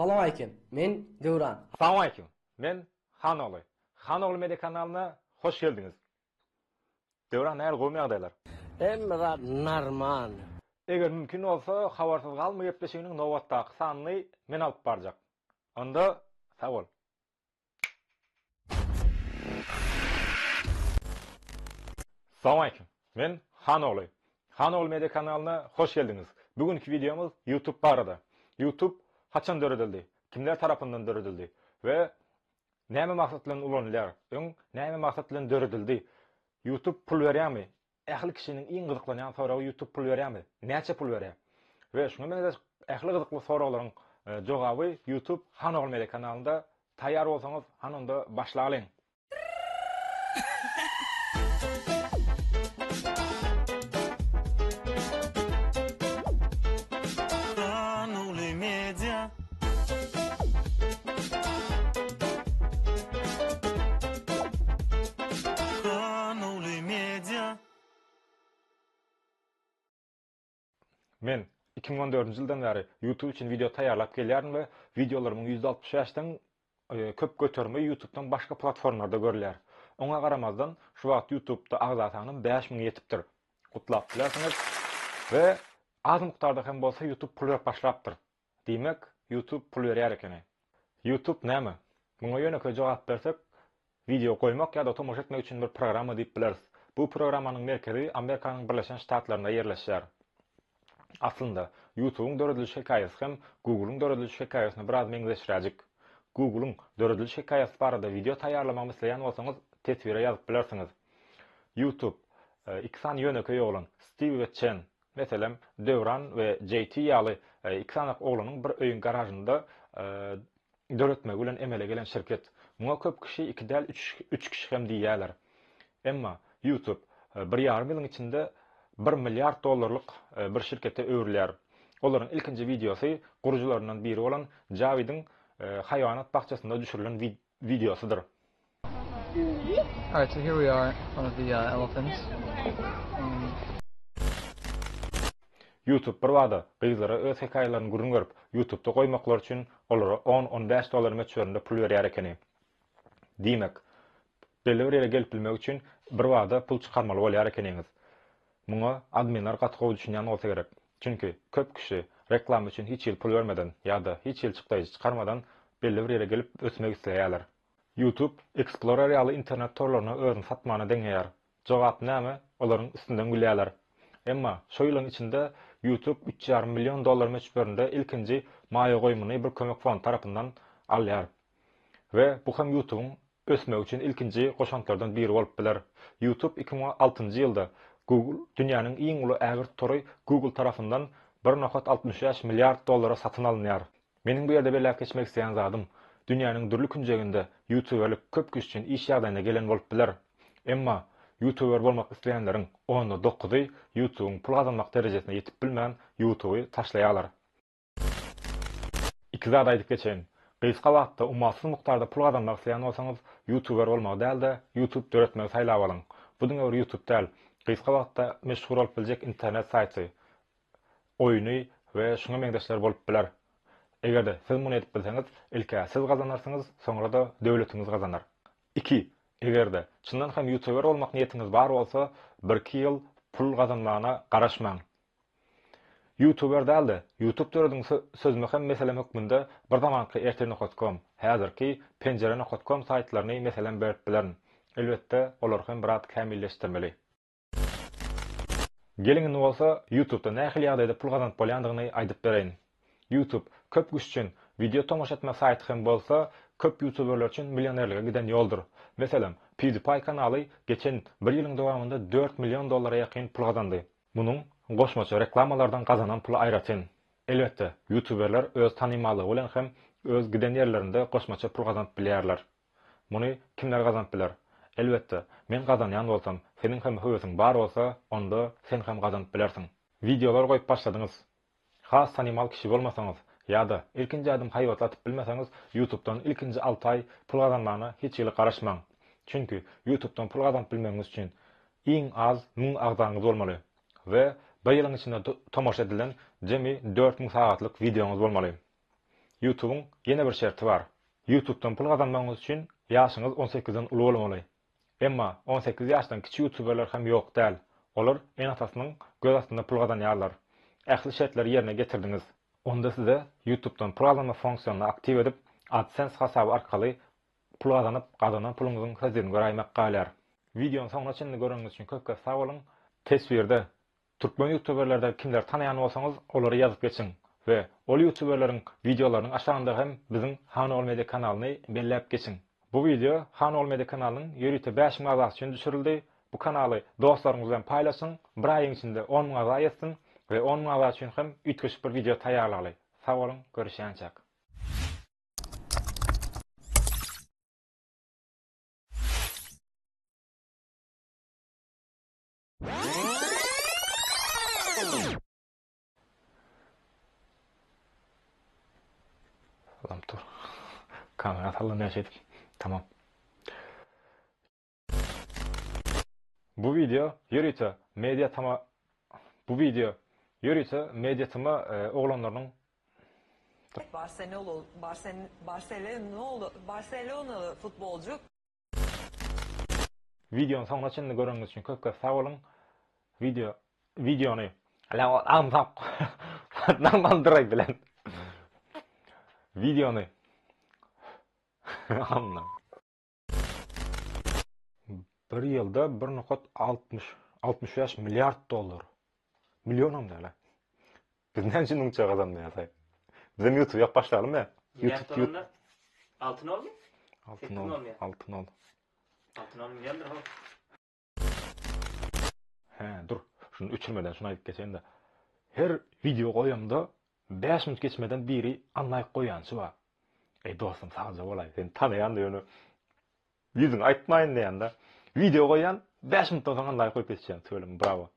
Salowmaleýkim, men Döwran. Salowmaleýkim, men Hanogly. Hanogly media kanalyna hoş geldiňiz. Döwran nähili gowumy ýagdaýlar? Hemme zat normal. Eger mümkin bolsa Habarsyz galma gepleşiginiň nobatdaky sanyny men alyp barjak. Onda sag bol. Salowmaleýkim. Men Hanogly. Hanogly media kanalyna hoş geldiňiz. Bu günki wideomyz YouTube barada. YouTube haçan döredildi? Kimler tarapyndan döredildi? We näme maksat bilen ulanylýar? Öň näme maksat bilen döredildi? YouTube pul berýärmi? Ähli kişiniň iň gyzyklanýan soragy YouTube pul berýärmi? Näçe pul berýär? We şuňa meňzeş ähli gyzykly soraglaryň jogaby YouTube Hanogly media kanalynda taýýar bolsaňyz hany onda başlalyň. Hanogly media. Hanogly media. Men 2014-nji ýyldan bäri YouTube üçin wideo taýýarlap gelýärin we wideolarymyň 65-den köp göterimi YouTube-dan başga platformalarda görülýär. Oňa garamazdan, şu wagt YouTube-da agza sanym 5000 ýetipdir. Gutlap bilersiňiz. We az mukdarda hem bolsa YouTube pul berip başlapdyr. Diýmek, YouTube pul berýär ekeni. YouTube näme? Muňa ýönekeý jogap bersek, wideo goýmak ýa-da tomaşa etmek üçin bir programma diýip bileris. Bu programmanyň merkezi Amerikanyň Birleşen Ştatlarynda ýerleşýär. Aslynda, YouTube-yň dörediliş hekaýasy hem Google-yň dörediliş hekaýasyna biraz meňzeşräjik. Google-yň dörediliş hekaýasy barada wideo taýýarlamagymy isleýän bolsaňyz, teswire ýazyp bilersiňiz. YouTube, iki sany ýönekeý oglan, Stiw we Çen, Meselem, Döwran we JT ýaly iki sanak oglanyň bir öýüň garažynda döretmegi bilen emele gelen şirket. Muňa köp kişi iki däl üç kişi hem diýýärler. Emma YouTube bir ýarym ýylyň içinde bir milliard dollarlyk bir şirkete öwrülýär. Olaryň ilkinji wideosy gurujylaryndan biri bolan Jawidiň haýwanat bakjasynda düşürilen wideosydyr. Alright, so here we are in front of the uh, elephants. Um, YouTube birbada gyzlara öz hekaýalaryny gürrüň berip, YouTube'da goýmaklary üçin olara on-on bäş dollar möçberinde pul berýär ekeni. Diýmek, belli bir ýere gelip bilmek üçin birbada pul çykarmaly bolýar ekeniňiz. Muňa adminler gaty gowy düşünýän bolsa gerek. Çünki köp kişi reklama üçin hiç hili pul bermeden ýa-da hiç hili çykdaýjy çykarmadan belli bir ýere gelip ösmek isleýärler. Youtube, Explorer ýaly internet torlaryna özüni satmana deňeýär. Jogap näme? Olaryň üstünden gülýärler. Emma şo ýylyň içinde Youtube üç ýarym million dollar möçberinde ilkinji maýa goýumyny bir kömek fondy tarapyndan alýar. We bu hem Youtube-yň ösmegi üçin ilkinji goşantlardan biri bolup biler. Youtube 2006-njy ýylda Google dünýäniň iň uly ägirt tory Google tarapyndan bir nokat 65 milliard dollara satyn alynýar. Meniň bu ýerde belläp geçmek isleýän zadym, dünýäniň dürli künjeginde ýutuberlik köp kişi üçin iş ýagdaýyna gelen bolup biler. Emma ýutuber bolmak isleýänleriň onda dokuzy ýutubyň pul gazanmak derejesine ýetip bilmän ýutuby taşlaýarlar. Iki zat aýdyp geçeýin. Gysga wagtda ummasyz mukdarda pul gazanmak isleýän bolsaňyz, ýutuber bolmagy däl-de, ýutub döretmegi saýlap alyň. Bu diňe bir ýutub däl, gysga wagtda meşhur bolup biljek internet saýty, oýny we şuňa meňzeşler bolup biler. Eger-de siz muny edip bilseňiz, ilk-ä siz gazanarsyňyz, soňra-da döwletiňiz gazanar. Iki, eger-de çyndan hem ýutuber bolmak niýetiňiz bar bolsa, birki ýyl pul gazanmagyna garaşmaň. Ýutuber däl-de, ýutub dörediň sözüme hem meselem hökmünde bir zamanky ertir nokat kom, häzirki penjere nokat kom saýtlaryny meselem berip bilerin. Elbetde, olary hem biraz kämilleşdirmeli. Geliň indi bolsa Youtube-da nähili ýagdaýda pul gazanyp bolýandygyny aýdyp bereýin. Youtube, köp kişi üçin wideo tomaşa etme saýty hem bolsa, köp ýutuberler üçin millionerlige giden ýoldur. Meselem, PewDiePie kanaly geçen bir ýylyň dowamynda dört million dollara ýakyn pul gazandy. Munuň goşmaça reklamalardan gazanan puly aýratyn. Elbetde, ýutuberler öz tanymallygy bilen hem öz giden ýerlerinde goşmaça pul gazanyp bilýärler. Muny kimler gazanyp biler? Elbetde, men gazanýan bolsam, seniň hem höwesiň bar bolsa, onda sen hem gazanyp bilersiň. Wideolar goýup başladyňyz. Has tanymal kişi bolmasaňyz ýa-da ilkinji ädim haýbatly atyp bilmeseňiz, YouTube'dan ilkinji alty aý pul gazanmagyna hiç hili garaşmaň. Çünki YouTube'dan pul gazanyp bilmegiňiz üçin iň az 1000 agzaňyz bolmaly we bir ýylyň içinde tomaşa edilen jemi 4000 sagatlyk wideoňyz bolmaly. Ýutubyň ýene bir şerti bar. Ýutubdan pul gazanmagyňyz üçin ýaşyňyz on sekizden uly bolmaly. Emma 18 ýaşdan kiçi ýutuberler hem ýok däl. Olar ene-atasynyň göz astynda pul gazanýarlar. Ähli şertleri ýerine getirdiňiz. Onda size Ýutubdan pul gazanma funksiýanyny aktiw edip, AdSense hasaby arkaly pul gazanyp, gazanan puluňyzyň hözirini göräýmek galýar. Wideony soňuna çenli göreniňiz üçin köp köp sag boluň. Teswirde Türkmen ýutuberlerde kimleri tanaýan bolsaňyz olary ýazyp geçiň we ol ýutuberleriň wideolarynyň aşagynda hem biziň Hanol Media kanalyny belläp geçiň. Bu wideo Hanol Media kanalynyň ýörite 5000 agzasy üçin düşürildi. Bu kanaly dostlaryňyz bilen paýlaşyň, bir aýyň içinde 10,000 agza ýetsin we 10,000 agza üçin hem üýtgeşik bir wideo taýýarlaly. Sag boluň, görüşýänçäk. Salam dur. Kamera sallanýar şeýdip. Tamam. Bu wideo ýörite media tama Bu wideo ýörite media tama e, oglanlarynyň Barcelona Barcelona Barcelonaly futbolcu Wideony soňuna çenli göreniňiz üçin köp köp sag boluň. Wideo wideony agzap normaldyraý bilen. Wideony Anna. Bir ýylda bir nokat 60 65 milliard dollar. Millionam däl. Biz näme üçin munça gazanmaýas aý? Bizem YouTube ýap başlalymy? YouTube YouTube. 6 nolmy? 6 nol. 6 nol. 6 nol milliondyr ho. Hä, dur. Şuny öçürmeden şuny aýdyp geçeýin-de. Her wideo goýamda 5 minut geçmeden biri unlike goýýançy bar. Eý dostum sagja bolaý, seni tanaýan-da ýöne ýüzüňe aýtmaýyn diýýän-de. Wideo goýýan, 5 minutdan soň unlike goýup geçýän, tüweleme, brawo.